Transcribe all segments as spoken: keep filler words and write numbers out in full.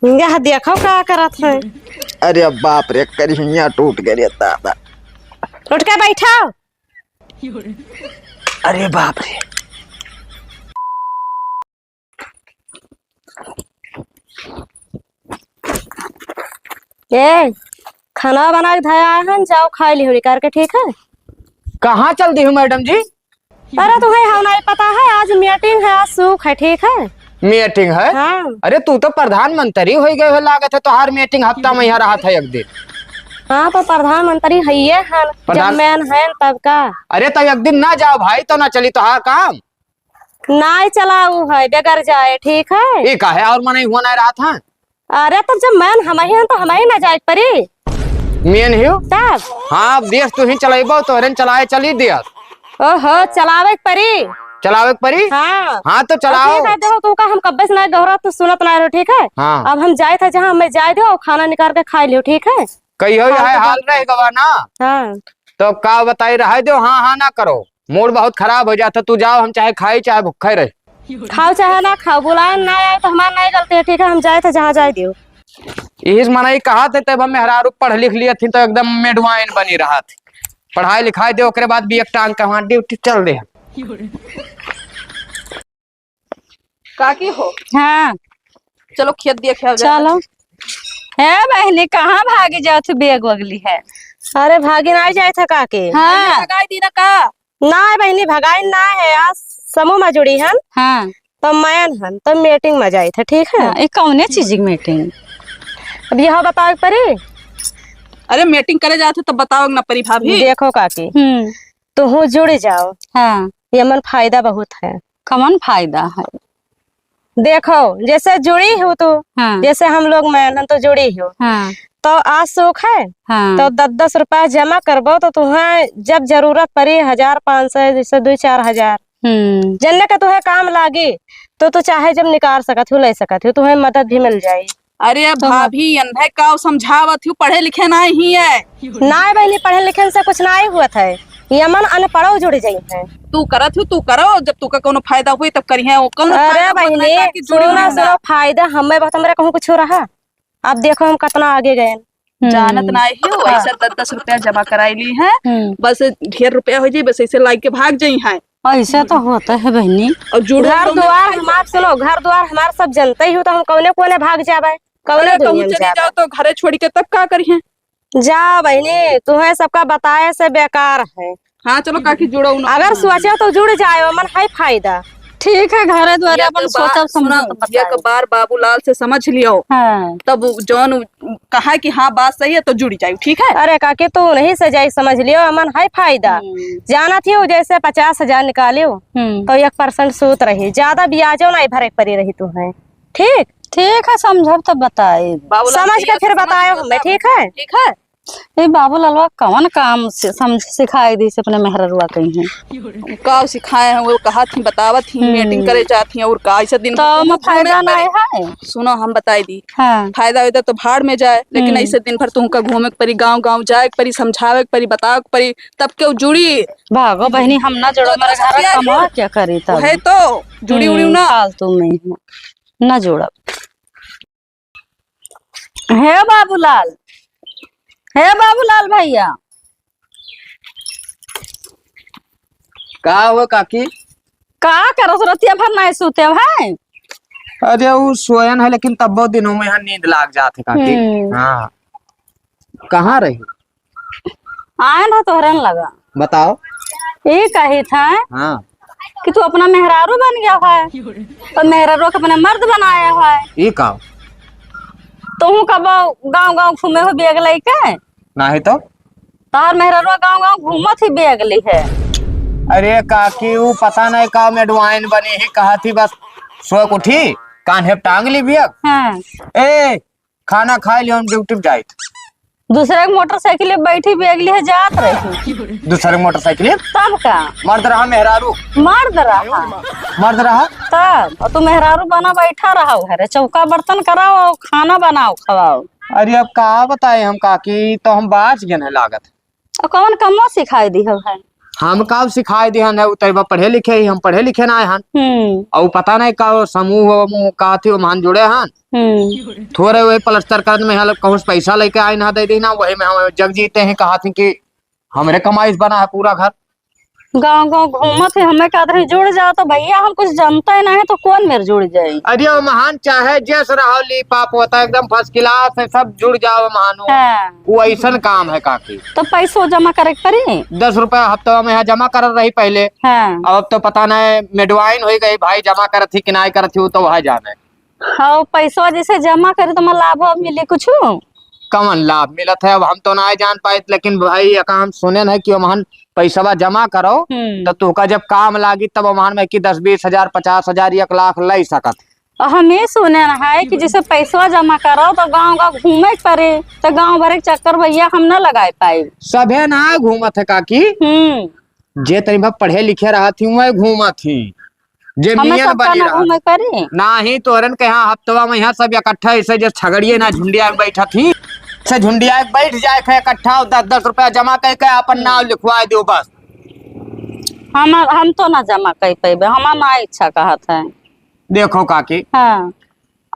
यह देखो का करत है। अरे बाप रे, करिया टूट गए रे दादा। उठ के बैठो। अरे बाप रे। ए, खाना बना के धया है, जाओ खाई लिहो करके, ठीक है? कहाँ चल दी हूँ मैडम जी? अरे तुम्हें हम नहीं पता है, आज मीटिंग है, आज सुख है, ठीक है? मीटिंग है? हाँ। अरे तू तो प्रधानमंत्री हो गए हो, लागत है तोहार मीटिंग हफ्ता में यहाँ रहत है एक दिन। हाँ तो प्रधानमंत्री है ये है, प्रधान- जब मैन है तब का। अरे तो एक दिन ना जाओ भाई तो ना चली तोहार काम। नाई चलाऊ है, बेगर जाए, ठीक है? ई का है, और मनई हुआ नहीं रहत है? अरे, तब जब मैन हमही हन, तो हमही ना जाए परी। मेन हियो? तब? हाँ, अब देश तू ही चलाइबो, तोहरे न चलाए चली देश। ओहो, चलावे के परी। चलावे के परी? हाँ। हाँ, तो चलाओ। ठीक है, देखो, तू का हम कब्बे से ना गौरा, तू सुनत ना रहो, ठीक है? हाँ। अब हम जाए थे, जहाँ हमें जाए दो, खाना निकाल के खाई लियो, ठीक है? कहियो हाँ, यह तो हाल रह गवा ना। हाँ। तो का बताई, रहे दो, हाँ, हाँ ना करो। मूड बहुत खराब हो जाता, तू जाओ, हम चाहे खाई चाहे भूखे रहे। खाओ चाहे ना खाओ, बुलाए ना आए तो हमार नहीं गलती है, ठीक है, हम जाए थे जहाँ जाए दियो। यही से मनई कहा थे, तब हम मेहरारू पढ़ लिख लिए थी तो एकदम मेडवाइन बनी रहा थी। पढ़ाई लिखाई दे, ओकरे बाद भी एक टांग का वहाँ ड्यूटी चल दे। काकी हो। हाँ। चलो खेत देखे आओ जरा। चलो। हे बहिनी, कहाँ भागी जात हू, बैग वगली है? अरे भागी ना जाए थे काकी। हाँ। भगाई दी ना का? ना बहिनी, भगाई ना है, आज समूह में जुड़ी हन। हाँ। तो मैन हन, तो मीटिंग में जाई थे, ठीक है? हाँ, ये कौने चीज की मीटिंग? अब यह बतावे के परी। अरे मीटिंग करे जात है तब बतावे ना परी भाभी। देखो काकी, हम्म। तुहू जुड़ जाओ। हाँ। ये मन फायदा बहुत है। कमन फायदा है? देखो, जैसे जुड़ी हो तू, हाँ। जैसे हम लोग में हम तो जुड़ी हो, हाँ। तो आज सुख है, हाँ। तो दस दस रुपया जमा करबो तो तुम्हें जब जरूरत पड़ी हजार पाँच सौ, जैसे दो चार हजार, हम्म। जन्ने का तुम्हें काम लागी, तो तू चाहे जब निकाल सकत हो, ले सकत हो, तुम्हें मदद भी मिल जाई। अरे तो भाभी, एन्हे का समझावत हूँ, पढ़े लिखे नाहीं है। नाहीं बहिनी, पढ़े लिखे से कुछ नाहीं हुवत है, यमन अनपढ़ो जुड़ जाई है। तू करत हूँ, तू करो, जब तू का कोनो फायदा हुई तब करिहे, वो कोनो अरे फायदा हुवत बहिनी, नाहीं, काकी जुड़ी सुनो, हुई ना। सुनो, फायदा हमें बहुत, हमरा कहूँ कुछ रहा, अब देखो हम कितना आगे गए। हम्म। जानत नाहीं हो, हाँ। ऐसा दस दस रुपया जमा कराई ली है, हम्म। बस ढेर रुपया हो जाई, बस ऐसे लाई के भाग जाई है। ऐसा तो होता है बहिनी। और जुड़ो घर लोग में द्वार खाई हमार, जाते हैं। सुनो, घर द्वार हमार सब जनते ही हो, तो हम कौने कोने भाग जाबे, कौने अरे, कहूँ दुनिया में चली जाबे? जाओ तो घरे छोड़ के तब का करिहे? जा बहिनी, तुम्हें सबका बताए से बेकार है। हाँ, चलो काकी, जुड़ो ना। अगर सोचो तो जुड़ जाए, मन है फायदा। ठीक है, घरे द्वारे अपन सोचब, समझब तो बताए। एक बार बाबूलाल से समझ लियो, हाँ। तब जौन कहा कि हाँ, बात सही है, तो जुड़ जाए, ठीक है? अरे काकी, तू नहीं से जाई, समझ लियो, मन है फायदा। हम्म। जानत ही हो, जैसे पचास हजार निकालियो, हम्म। तो एक परसेंट सूद रही, ज्यादा ब्याजो नहीं भरे पड़ी रही तुम्हें, ठीक? ठीक है, समझब तब बताए। बाबूलाल समझ के भैया फिर से समझ बतायो लेता हमें, है। ठीक है? ठीक है। ए बाबूलालवा कवन काम से समझ सिखाए दी से अपने मेहररुआ कहीं है? का सिखाए हैं, वो कहत ही, बतावत ही, हम्म। मीटिंग करे जात ही, और का ऐसे दिन तो भर ओमा घूमे फायदा परी। नहीं है। सुनो, हम बताए दी। हाँ। फायदा होता तो भाड़ में जाए, लेकिन हम्म। ऐसे दिन भर तुमका घूमे के परी, गाँव गाँव जाए के परी, समझावे के परी, बतावे के परी, तब केहू जुड़ी। भागो बहिनी, हम ना जोड़ो, तो हमारे दस घर रुपया कमा ही। क्या करी तब? है तो जुड़ी उड़ी हम्म, ना। फालतू में ही ना जोड़ब। हे बाबूलाल, हे बाबूलाल भैया। का हो काकी? का करत रतिया भर नहीं सोते हैं? अरे उ सोयन है, लेकिन तब्बो दिनों में यहाँ नींद लाग जात है काकी। हम्म। हाँ। कहाँ रही? आए ना तोहरन लगा। बताओ। ये कही था हाँ। कि तू अपना मेहरारू बन गया है, तो मेहरारू के अपने मर्द बनाया है। ये का? तू कब गांव गांव घूमे हो बैग लेके? नहीं तो। तार मेहरारू गांव गांव घूमत ही बैग ली है। अरे काकी, वो पता नहीं का मेडवाइन बनी ही, कहा थी बस सोए उठी, कान्हे टांग ली बैग। हाँ। ए, खाना खाए लियो, हम ड्यूटी पे जाइत। दूसरे के मोटरसाइकिल पे बैठी बैग लिए जात रही। दूसरे के मोटरसाइकिल पे? तब का? मर्द रहा मेहरारू? मर्द रहा। मर्द रहा? तब? और तू मेहरारू बना बैठा रहा घरे, चौका बर्तन कराओ और खाना बनाओ, खवाओ। अरे अब का बताए हम काकी, तो हम बाच गए हैं लागत। और कौन कमवा सिखाई दी हो है? हम का सिखाए दिहन है, उ तइबा पढ़े लिखे ही, हम पढ़े लिखे नाहीं हन। हम्म। अउ पता नहीं का वो समूह वमूह का थी, ओमहन जुड़े हन। हम्म। थोरे वही प्लास्टर करत में यहाँ लोग कहूँ से पैसा लेके आइन है, दे दीन है, वही में हम जग जीते हैं, कहा थी कि हमरे कमाई से बना है पूरा घर। गाँव गाँव घूमत ही, हमें कहत रही जुड़ जाओ, तो भइया हम कुछ जनते नाहीं, तो कौन मेर जुड़ जाई? अरे ओमहन चाहे जैस रहो, लीपा पोता एकदम first class है, सब जुड़ जाओ ओमहन। हाँ। वो अइसन काम है काकी। तो पैसो जमा करे के पड़ी? दस रुपया हफ्ता में यहाँ जमा करत रही पहिले। हाँ। अब तो पता नहीं मेडवाइन होइ गई, भाई जमा करत ही कि नाहीं करत ही, वो तो वह जाने। हाँ, पैसवा जैसे जमा करी तो हमें लाभ मिली कुछ? कवन लाभ मिलत है, अब हम तो नाहीं जान पाइत, लेकिन भाई, एक हम सुने हैं कि ओमहन पैसवा जमा करो, हम्म। तो तोहका जब काम लागी, तब ओमहन में कि दस, बीस हजार, पचास हजार, एक लाख लइ सकत। और हम ये सुने हैं कि जैसे पैसवा जमा करो, तो गाँव गाँव घूमे के पड़े, तो गाँव भरे के चक्कर भइया हम ना लगाए पाई। सभे ना घूमत है काकी। हम्म। जे तनी भा पढ़े लिखे रहत ही, वह घूमत ही। जे हमें नियन सबका बनी ना रहत। घूमे पड़ी? नाहीं, तोहरन के यहाँ हफ्तवा में यहाँ सब इकट्ठा ऐसे जैसे छगड़िए ना झुंडिया के बैठत ही, से झुंडिया के बैठ जाए थे इकट्ठा, दस दस रुपया जमा करके अपन नाम लिखवा दो बस। हम, हम तो ना जमा कर पैबे, हमार ना इच्छा कहत है। देखो काकी, हाँ।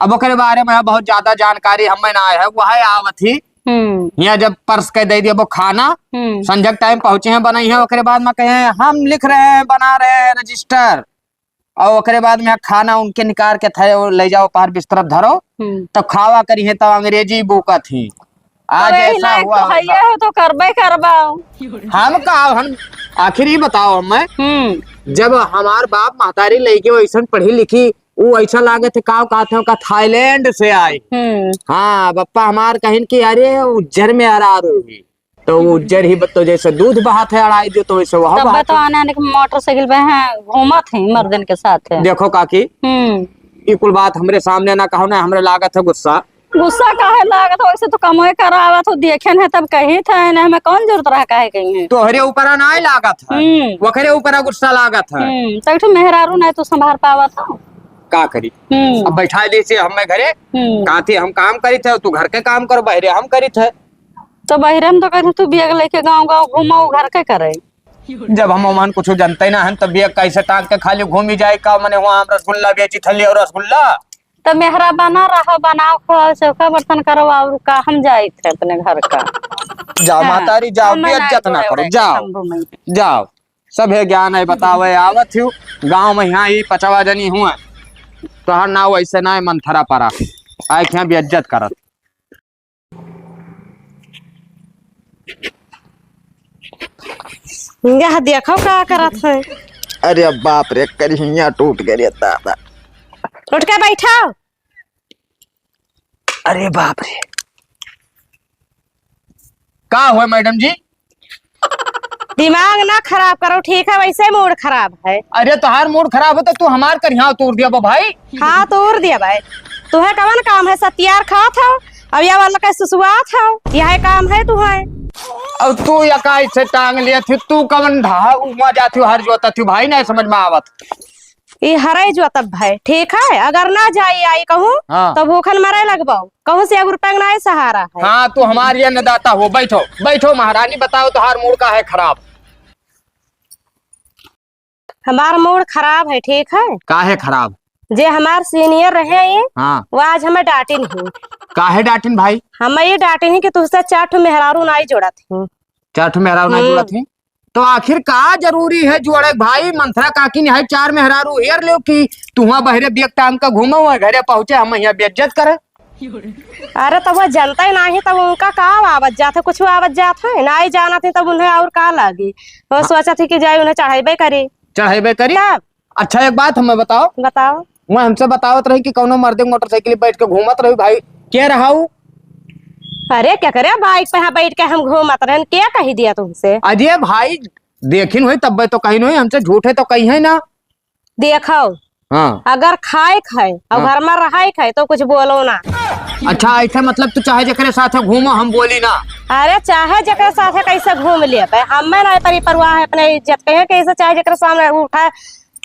अब ओकरे बारे में बहुत ज्यादा जानकारी हमें ना है, वह आवत ही। हम्म। यहाँ जब परस के दे दिया वो खाना, हम्म। संझा के टाइम पहुँचे हैं, बनाई है, ओकरे बाद में कहे, "हम लिख रहे हैं, बना रहे हैं रजिस्टर।" और ओकरे बाद में खाना उनके निकाल के थे, "ले जाओ, पार बिस्तर धरो।" हम्म। तो खावा करी है, तो अंग्रेजी बूकत ही। आज तो यही ऐसा लायक हुआ तो है, होगा। ये हो तो करबे करबा। हम का, हम आखिर ही बताओ हमें, हम्म। जब हमार बाप महतारी लइके वैसन पढ़ी लिखी, उ ऐसा लागत है, का कहत हैं, का थाईलैंड से आई। हम्म। हाँ, बप्पा हमार कहिन कि अरे, उज्जर में अरार होगी। तो वो उज्जर ही बत्तो जैसे दूध बहात है, अड़ाई दियो, तो वैसे वह तब बात तो है। आने आने के मोटरसाइकिल पे हैं, घूमत हैं मर्दन के साथ है। देखो काकी, हम्म। ई कुल बात हमरे सामने ना कहो ना, हमरे लागत है गुस्सा। गुस्सा काहे लागत है? वैसे तो कमवे करावत हो, देखेन है तब कही था, ना हमें कौन जरूरत रहा काहे कही है? तोहरे ऊपर ना लागत है, हम्म। ओकरे ऊपर गुस्सा लागत है। हम्म, तो एक ठो मेहरारू नहीं तो संभाल पावत हो। का करी? हम्म। अब बैठा ली से हमें घरे, हम्म। कहती हम काम करी थे, तू घर के काम करो, बहरे हम करी थे। तो बहरे हम तो करी, तू बैग लेके गाँव गाँव घूमो, घर के करे। जब हम ओमन कुछ जनते ना हन, तो बैग कैसे टांग के खाली घूमी जाए का? मने वहाँ हम रसगुल्ला बेची थली और रसगुल्ला। तो मेहरा बना रहो, बनाओ, खाओ, चौका बर्तन करो, और का हम जाइत है अपने घर का। जाओ हाँ, महतारी, जाओ, हम ना बेइज्जत ना जोड़े करो, उड़े जाओ, शंभू मैया। जाओ। सभे ज्ञान है बतावे आवत हूँ, गाँव में यहाँ ही पचवा जनी हुआ, तोहर नाव ऐसे ना है मंथरा परा, आए के यहाँ बेइज्जत करत। यह देखो का करत है। अरे बाप रे, करिया टूट गए रे दादा। उठ के बैठो। अरे बाप रे। का हुआ मैडम जी? दिमाग ना खराब करो, ठीक है, वैसे मूड खराब है। अरे तोहार मूड खराब हो तो तू हमार करिया तूर दिया बा भाई। हाँ, तूर दिया भाई। तुहे कवन काम है, सतियार खात हो, अब या वाला का सुसुआत हो, यह काम है तुहे। अब तू या का इसे टांग लिया थी, तू कवन ढा उमा जाती हो, हर जोता थी भाई, नहीं समझ में आवत। ई हराई जोतब भाई, ठीक है, अगर ना जाई आई कहूँ, हाँ। तो भूखन मरे लगबो, कहूँ से एगो रुपया के नाहीं सहारा है। हाँ, तू हमार ये अन्नदाता हो, बैठो, बैठो महारानी, बताओ तोहार मूड का है खराब? हमार मूड खराब है, ठीक है। का है खराब? जे हमार senior रहे ये, हाँ। वो आज हमें डांटिन ही। काहे डांटिन भाई? हमें ये डांटिन ही कि तुझसे चार ठो मेहरारू नाई जोड़त ही। चार ठो मेहरारू नाई हम्म। जोड़त ही? तो आखिर का जरूरी है जोड़े भाई? मंथरा काकी ने है चार मेहरारू हेर लो कि तुहा बहरे बैग टांग के घूमो, वह घरे पहुँचे, हम यहाँ बेइज्जत करे। अरे, तो वो जनते नहीं, तो उनका का आवत जात है? कुछ आवत जात है? नाई जानत ही, तब उन्हें और का लागी? वो हाँ। सोचत ही कि जाए, उन्हें चढ़ाइबे करी। चढ़ाइबे करी? तब? अच्छा, एक बात हमें बताओ। बताओ। वो हमसे बतावत रही कि कौनो मर्दे मोटरसाइकिल बैठ के घूमत रही भाई, के रहा उ? अरे, क्या करे, बाइक पे यहाँ बैठ के हम घूमत रहन, क्या कही दिया तुमसे? अरे भाई, देखिन होई तब तो कहिन होई, हमसे झूठे तो कही है ना। देखो, हाँ। अगर खाए खाए और हाँ। घर में रहाए खाए तो कुछ बोलो ना। अच्छा, ऐसे मतलब तू चाहे जेकरे साथे घूमो, हम बोली ना। अरे, चाहे जेकरे साथे कैसे घूम लिया, हमें ना परी परवाह है अपने इज्जत के, कैसे चाहे जेकरे सामने उठा,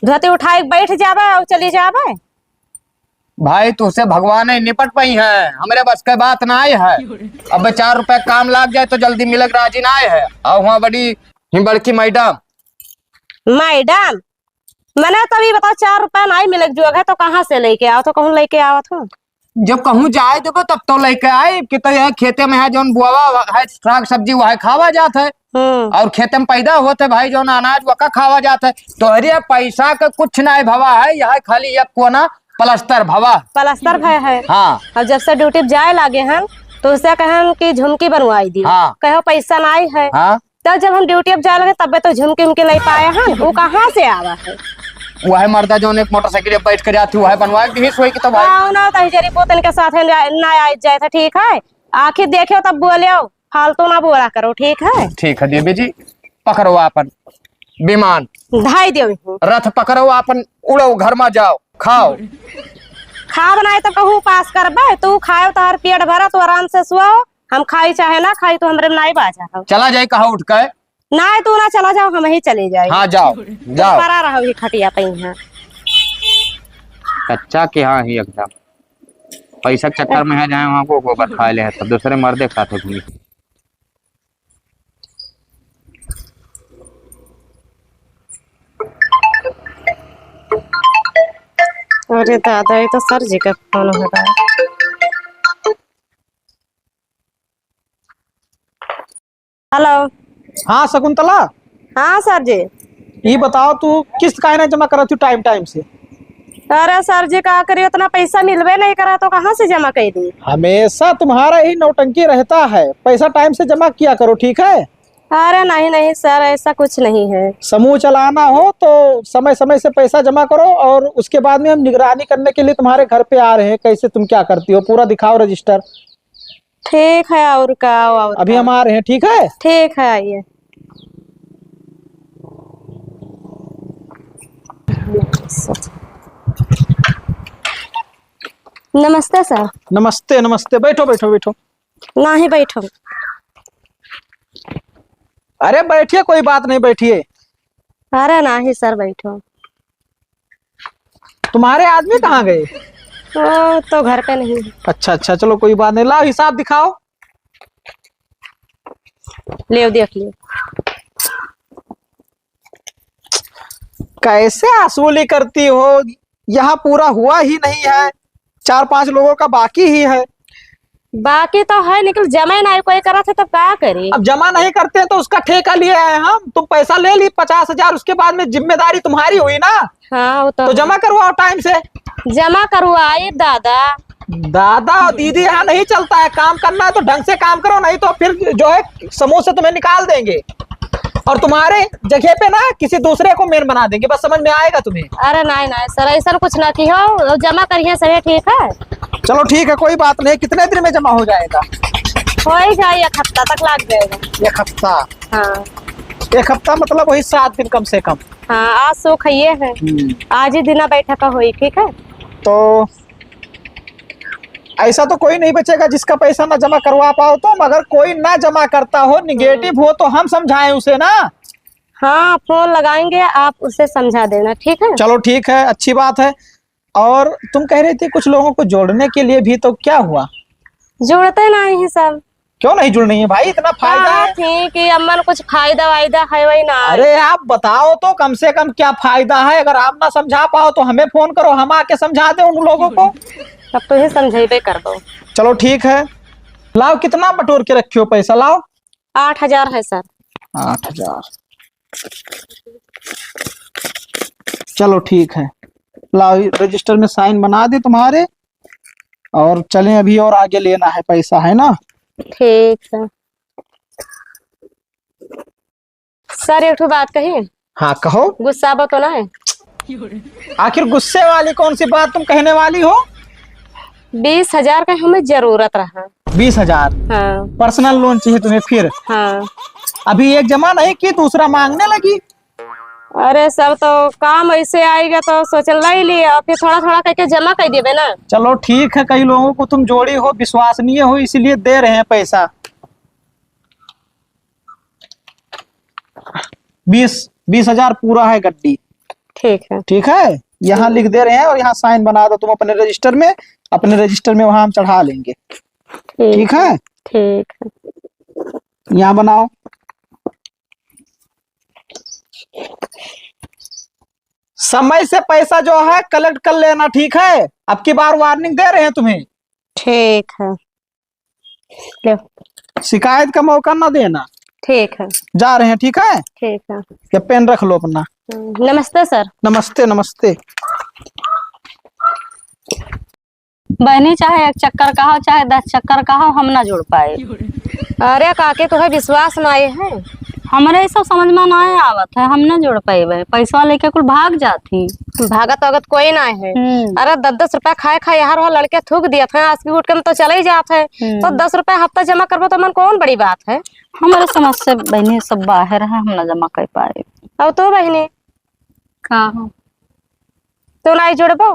धोती उठाए के बैठ जाबे और चली जाबे। भाई, तुझसे भगवान ही निपट पाई है, हमरे बस के बात ना आए है। अब चार रुपए काम लाग जाए तो जल्दी मिलक राजी ना आए है। और वहाँ बड़ी ही बड़की मैडम, मैडम, मने तब ई बताओ, चार रुपया नाहीं मिले के जोग है तो कहाँ से लेके आओ, तो कहूँ लेके आवत हो? जब कहूँ जाए देबो तब तो लेके आई कि तो यह खेते में है जौन बोआ है साग सब्जी वह खावा जात है। हम्म। और खेते में पैदा होत है भाई जौन अनाज वका खावा जात है। तोहरे पैसा का कुछ नाहीं भवा है, यह खाली एक कोना प्लास्टर भवा। प्लास्टर भय है। हाँ। अब जब से ड्यूटी पे जाए लागे हम तो उससे कहन कि झुमकी बनवाई दी। हाँ। कहो पैसा नाहीं है। हाँ। तब जब हम ड्यूटी पे जाए लगे तबे तो झुमकी उमकी ले पाए हम, वो कहाँ से आवा है? वह मर्दा जौन एक मोटरसाइकिल पे बैठ के जाती वह बनवा के दी सोई की तो भाई। हाँ, ना तो जरी पोतन के साथ है ना, ना आए जाए था, ठीक है। आखिर देखे तब बोले, फालतू ना बोला करो, ठीक है? ठीक है देवी जी, पकड़ो आपन विमान। धाई देवे हूँ। रथ पकड़ो आपन, उड़ो, घर में जाओ, खाओ। खा बनाए तो कहूँ उपास करबे, तू खाओ, तोहर पेट भरा, तू आराम से सुआओ, हम खाई चाहे ना खाई, तू हमरे में नाई बाजा हो। चला जाए कहा उठ के। नाई, तू ना चला जाओ, हम ही चले जाए। हाँ, जाओ, जाओ। परा रहो ही खटिया पे यहाँ। कच्चा के हाँ ही एकदम। पैसा के चक्कर में है, जाए वहाँ को गोबर खा ले, तब दूसरे मर्दे के साथ घूमी। अरे दादा, ये तो सर जी का फोन हो रहा है। हेलो। हाँ शकुंतला। हाँ सर जी। ये बताओ, तू किस्त काहे ना जमा करत हूँ टाइम टाइम से? अरे सर जी, का करी, उतना पैसा मिलबे नहीं करा तो कहाँ से जमा कर दी? हमेशा तुम्हारा ही नौटंकी रहता है, पैसा टाइम से जमा किया करो, ठीक है? अरे नहीं नहीं सर, ऐसा कुछ नहीं है। समूह चलाना हो तो समय समय से पैसा जमा करो और उसके बाद में हम निगरानी करने के लिए तुम्हारे घर पे आ रहे हैं, कैसे तुम क्या करती हो, पूरा दिखाओ रजिस्टर। ठीक है, और का, और अभी का? हम आ रहे हैं, ठीक है? ठीक है, आइए। नमस्ते सर। नमस्ते, नमस्ते, बैठो, बैठो, बैठो। नहीं बैठो। अरे बैठिए, कोई बात नहीं, बैठिए। अरे नहीं सर, बैठो। तुम्हारे आदमी कहाँ गए? वो तो घर पे नहीं है। अच्छा अच्छा, चलो कोई बात नहीं, लाओ हिसाब दिखाओ। ले देख लियो। कैसे असवली करती हो, यहाँ पूरा हुआ ही नहीं है, चार पांच लोगों का बाकी ही है। बाकी तो है, लेकिन जमा नहीं कोई करा था, तब का करी? अब जमा नहीं करते तो उसका ठेका लिए हैं हम, तुम पैसा ले ली पचास हजार, उसके बाद में जिम्मेदारी तुम्हारी हुई ना। हाँ, वो तो तो है। जमा करवाओ टाइम से। जमा करवाए दादा। दादा और दीदी यहाँ नहीं चलता है, काम करना है तो ढंग से काम करो, नहीं तो फिर जो है समूह से तुम्हें निकाल देंगे और तुम्हारे जगह पे ना किसी दूसरे को मेन बना देंगे, बस समझ में आएगा तुम्हें। अरे नहीं नहीं सर, ऐसा कुछ ना की हो, जमा करिए सही, ठीक है। चलो ठीक है, कोई बात नहीं, कितने दिन में जमा हो जाएगा? हो ही जाए, एक हफ्ता तक लग जाएगा। एक हफ्ता? हाँ। एक हफ्ता मतलब वही सात दिन कम से कम। हाँ, आज सो खाइए है। हम्म। आज ही दिना बैठक होई, ठीक है। तो ऐसा तो कोई नहीं बचेगा जिसका पैसा ना जमा करवा पाओ तुम। अगर कोई ना जमा करता हो, निगेटिव हो, तो हम समझाएं उसे ना। हाँ, फोन लगाएंगे, आप उसे समझा देना, ठीक है? चलो ठीक है, अच्छी बात है। और तुम कह रही थी कुछ लोगों को जोड़ने के लिए भी, तो क्या हुआ? जोड़ते नहीं है सब। क्यों नहीं जुड़ रही है भाई? इतना फायदा हाँ, है। ठीक है, अम्मन कुछ फायदा वायदा है वही ना। अरे आप बताओ तो, कम से कम क्या फायदा है? अगर आप ना समझा पाओ तो हमें फोन करो, हम आके समझा दें उन लोगों को। तब तो ही समझेबे कर दो। चलो ठीक है, लाओ, कितना बटोर के रखे हो पैसा, लाओ। आठ हजार है सर। आठ हजार। चलो ठीक है, लाओ रजिस्टर में साइन बना दे तुम्हारे, और चलें अभी, और आगे लेना है पैसा, है ना? ठीक है सर। एक ठो बात कही। हाँ, कहो। गुस्सा तो ना है? आखिर गुस्से वाली कौन सी बात तुम कहने वाली हो? बीस हजार का हमें जरूरत रहा। बीस हजार? हाँ। पर्सनल लोन चाहिए तुम्हें फिर? हाँ। अभी एक जमा नहीं की, दूसरा मांगने लगी। अरे, सब तो काम ऐसे आएगा तो सोचल ले लिए, और फिर थोड़ा थोड़ा करके जमा कर देबे ना। चलो ठीक है, कई लोगों को तुम जोड़ी हो, विश्वसनीय हो, इसीलिए दे रहे हैं पैसा। बीस, बीस हजार पूरा है गड्डी। ठीक है। ठीक है, यहाँ लिख दे रहे हैं और यहाँ साइन बना दो तुम अपने रजिस्टर में, अपने रजिस्टर में वहां हम चढ़ा लेंगे। ठीक ठीक है। ठीक है। यहाँ बनाओ। समय से पैसा जो है collect कर लेना, ठीक है? अब की बार warning दे रहे हैं तुम्हें। ठीक है, ले। शिकायत का मौका ना देना। ठीक है। जा रहे हैं, ठीक है? ठीक है। ये pen रख लो अपना। हम्म, नमस्ते sir। नमस्ते, नमस्ते। बहनी, चाहे एक चक्कर कहो, चाहे दस चक्कर कहो, हम ना जुड़ पाए। अरे काकी, तुहे विश्वास नाई है? हमरे ई सब समझ में नाई आवत है, हम ना जुड़ पाइबे। पैसवा लेके कुल भाग जात ही। भागत वागत कोई नाई है। हम्म। अरे दस दस रुपया खाए खाए यहाँ वहाँ लड़के थूक दियत है, आज की उठ के तो चले ही जात है। हम्म। तो दस रुपया हफ्ता जमा करबो तो मन कौन बड़ी बात है? हमरे समझ से बहनी सब बाहर है, हम ना जमा कर पाए। अब तो बहनी का हो? तू नाई जुड़बो?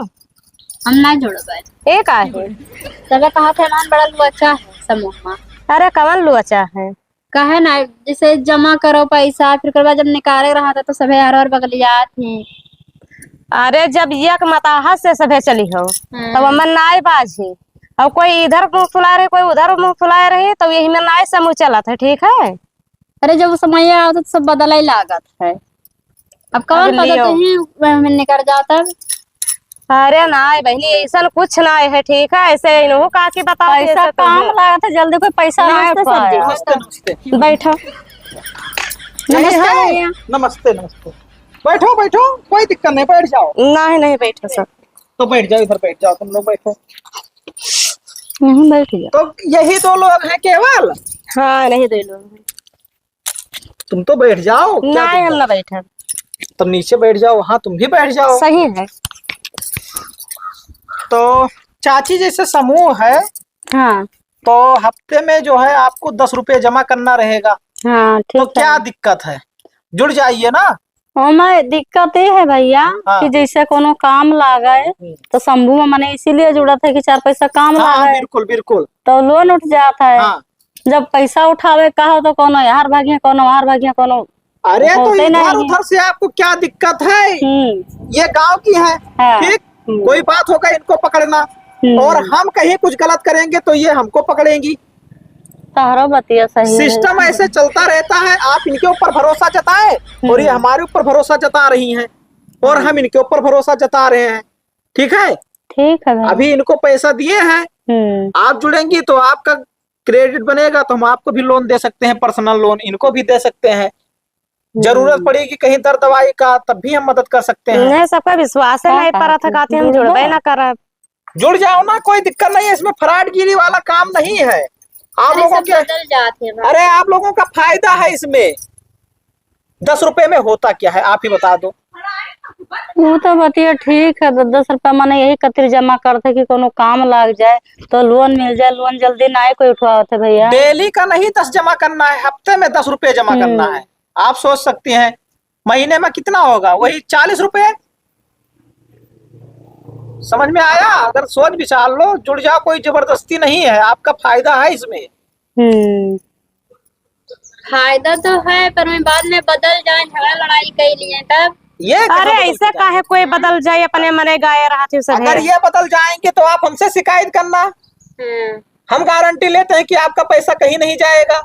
हम नाई जुड़बे। ए काहे? सबे कहत है, "नान बड़ा लुअचा है समूह मा।" अरे, कवन लुअचा है? कहे ना, जैसे जमा करो पैसा, फिर ओकर बाद जब निकाले रहत है, तो सभे हर हर बगलियात ही। अरे, जब एक मताहत से सभे चली हो, हाँ। तब अमन नाई बाजी। और कोई इधर मुँह फुलाए रही, कोई उधर मुँह फुलाए रही, तो यही में नाई समूह चलत है, ठीक है? अरे, जब समय आवत है, तो सब बदले लागत है। अब कौन अब पता लियो। तुही वह में निकल जाता। अरे नाई बहनी, ऐसन कुछ नाई है, ठीक है? ऐसे इन्हों काकी बताओ, पैसा ऐसे तो काम है। लागत है, जल्दी कोई पैसा नाई नमस्ते सर जी। पाया। नमस्ते, नमस्ते। बैठो। यही नमस्ते है। भैया। नमस्ते, नमस्ते। बैठो, बैठो, कोई दिक्कत नहीं, बैठ जाओ। नहीं, नहीं बैठो सर। तो बैठ जाओ, इधर बैठ जाओ, तुम लोग बैठो। नहीं, बैठ जाओ। तो यही दो लोग हैं केवल? हाँ, नहीं दो लोग हैं। तुम तो बैठ जाओ, क्या नाई, दिक्कत? हम ना बैठब। तुम नीचे बैठ जाओ, वहाँ तुम भी बैठ जाओ। सही है। तो चाची, जैसे समूह है, हाँ। तो हफ्ते में जो है आपको दस रुपये जमा करना रहेगा। हाँ, ठीक तो है। क्या दिक्कत है, जुड़ जाइए ना। ओमे दिक्कत ये है भैया हाँ। कि जैसे कोनो काम लागे हम्म। तो समूह में मने इसीलिए जुड़त है कि चार पैसा काम हाँ, हाँ, लागे। बिल्कुल, बिल्कुल। तो loan उठ जात है। हाँ। जब पैसा उठावे का हो तो कोनो यार भागिया, कोनो वार भागिया, कोनो अरे तो होते इधर नहीं। उधर से आपको क्या दिक्कत है? हम्म। ये गांव की है, हाँ। ठीक? हम्म। कोई बात होगा इनको पकड़ना हम्म। और हम कहीं कुछ गलत करेंगे तो ये हमको पकड़ेंगी। तहरो बतिया सही है। System ऐसे चलता रहता है, आप इनके ऊपर भरोसा जताए और ये हम्म। हमारे ऊपर भरोसा जता रही हैं और हम्म। हम इनके ऊपर भरोसा जता रहे हैं, ठीक है? ठीक है भाई। अभी इनको पैसा दिए हैं, हम्म। आप जुड़ेंगी तो आपका credit बनेगा तो हम आपको भी loan दे सकते हैं, personal loan इनको भी दे सकते हैं। जरूरत हम्म। पड़ेगी कहीं दर दवाई का, तब भी हम मदद कर सकते हैं। नहीं, सबका विश्वास है, हाँ, नहीं हाँ, परत है, कहती हम जुड़बे। जुड़बे ना करब। जुड़ जाओ ना, कोई दिक्कत नहीं है, इसमें फ्रॉडगिरी वाला काम नहीं है। आप अरे, लोगों सब के बदल जाते हैं भाई। अरे, आप लोगों का फायदा है इसमें। दस रुपए में होता क्या है, आप ही बता दो। वो तो बतिया ठीक है, दस दस रुपया माने यही खातिर जमा करते कि कोनो काम लाग जाए तो loan मिल जाए। Loan जल्दी ना कोई उठवावत है भैया। Daily का नहीं दस जमा करना है, हफ्ते में दस रुपये जमा हम्म। करना है। आप सोच सकती हैं महीने में कितना होगा, वही चालीस रुपये। समझ में आया? अगर सोच विचार लो, जुड़ जाओ, कोई जबरदस्ती नहीं है, आपका फायदा है इसमें। हम्म। फायदा तो है, पर मैं बाद में बदल जाए, झगड़ा लड़ाई कर लिए तब। ये कहाँ अरे, बदल ऐसे जाए? काहे कोई बदल जाए? अपने मने गाए रहत हो सब अगर है। ये बदल जाएंगे तो आप हमसे शिकायत करना। हम्म। हम गारंटी लेते हैं कि आपका पैसा कहीं नहीं जाएगा।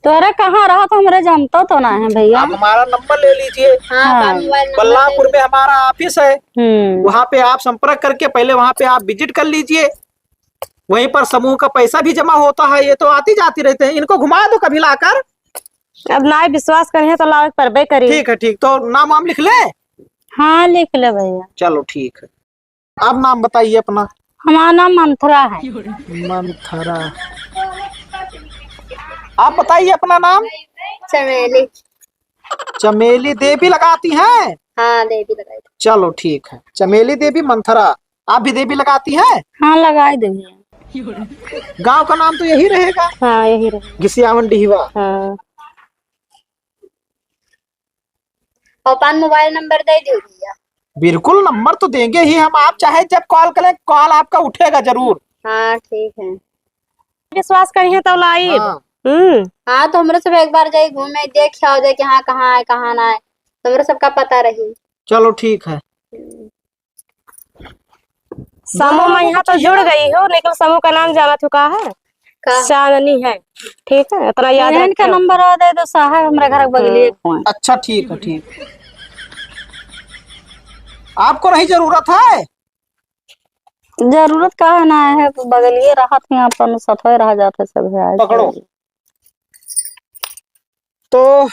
तोहरा कहाँ रहा तो हमरे जानता तो ना है भैया। आप हमारा नंबर ले लीजिए। हाँ, हाँ। हमारा मोबाइल नंबर बलरामपुर ले में हमारा ऑफिस है, हम्म। वहाँ पे आप संपर्क करके पहले वहाँ पे आप विजिट कर लीजिए, वहीं पर समूह का पैसा भी जमा होता है। ये तो आती जाती रहते हैं, इनको घुमा दो कभी लाकर। अब ना विश्वास करिए तो लावे परबे करी। ठीक है, ठीक, तो नाम वाम लिख ले। हाँ, लिख ले भैया। चलो ठीक है। आप नाम बताइए अपना। हमारा नाम मंथरा है। मंथरा। आप बताइए अपना नाम। चमेली। चमेली देवी लगाती हैं? हाँ, देवी लगाई। चलो ठीक है, चमेली देवी मंथरा, आप भी देवी लगाती हैं? हाँ, लगाई देवी। गांव का नाम तो यही रहेगा। हाँ, यही रहेगा। घिसियावन डिहवा। हाँ। अपन मोबाइल नंबर दे दो भैया। बिल्कुल, नंबर तो देंगे ही हम, आप चाहे जब कॉल करें, कॉल आपका उठेगा जरूर। हाँ, ठीक है। विश्वास करिए तो लाई। हाँ। हम्म। हाँ, तो हमरे सब एक बार जाई घूमे, देख आओ जाए कि हाँ, कहाँ है, कहाँ ना है, तो हमरे सबका पता रही। चलो, ठीक है। हम्म। समूह में यहाँ तो जुड़ गई हो, लेकिन समूह का नाम जाना चुका है? का? चांदनी है, ठीक है, इतना याद रखियो। इनका नंबर और दे दो साहब, हमरा घर के बगलिए हम्म। कौन? अच्छा, ठीक है, ठीक। आपको नहीं जरूरत है? जरूरत का है ना है, बगलिए रहत हैं अपन, सथवे रह जाते सब है। पकड़ो। तो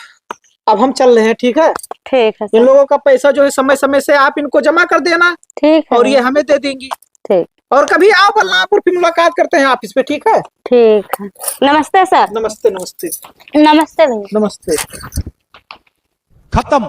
अब हम चल रहे हैं, ठीक है? ठीक है इन सर। लोगों का पैसा जो है समय समय से आप इनको जमा कर देना। ठीक है। और ये हमें दे देंगी। ठीक। और कभी आओ बलरामपुर, फिर मुलाकात करते हैं ऑफिस पे, ठीक है? ठीक है। नमस्ते सर। नमस्ते, नमस्ते। नमस्ते भैया। नमस्ते। खत्म।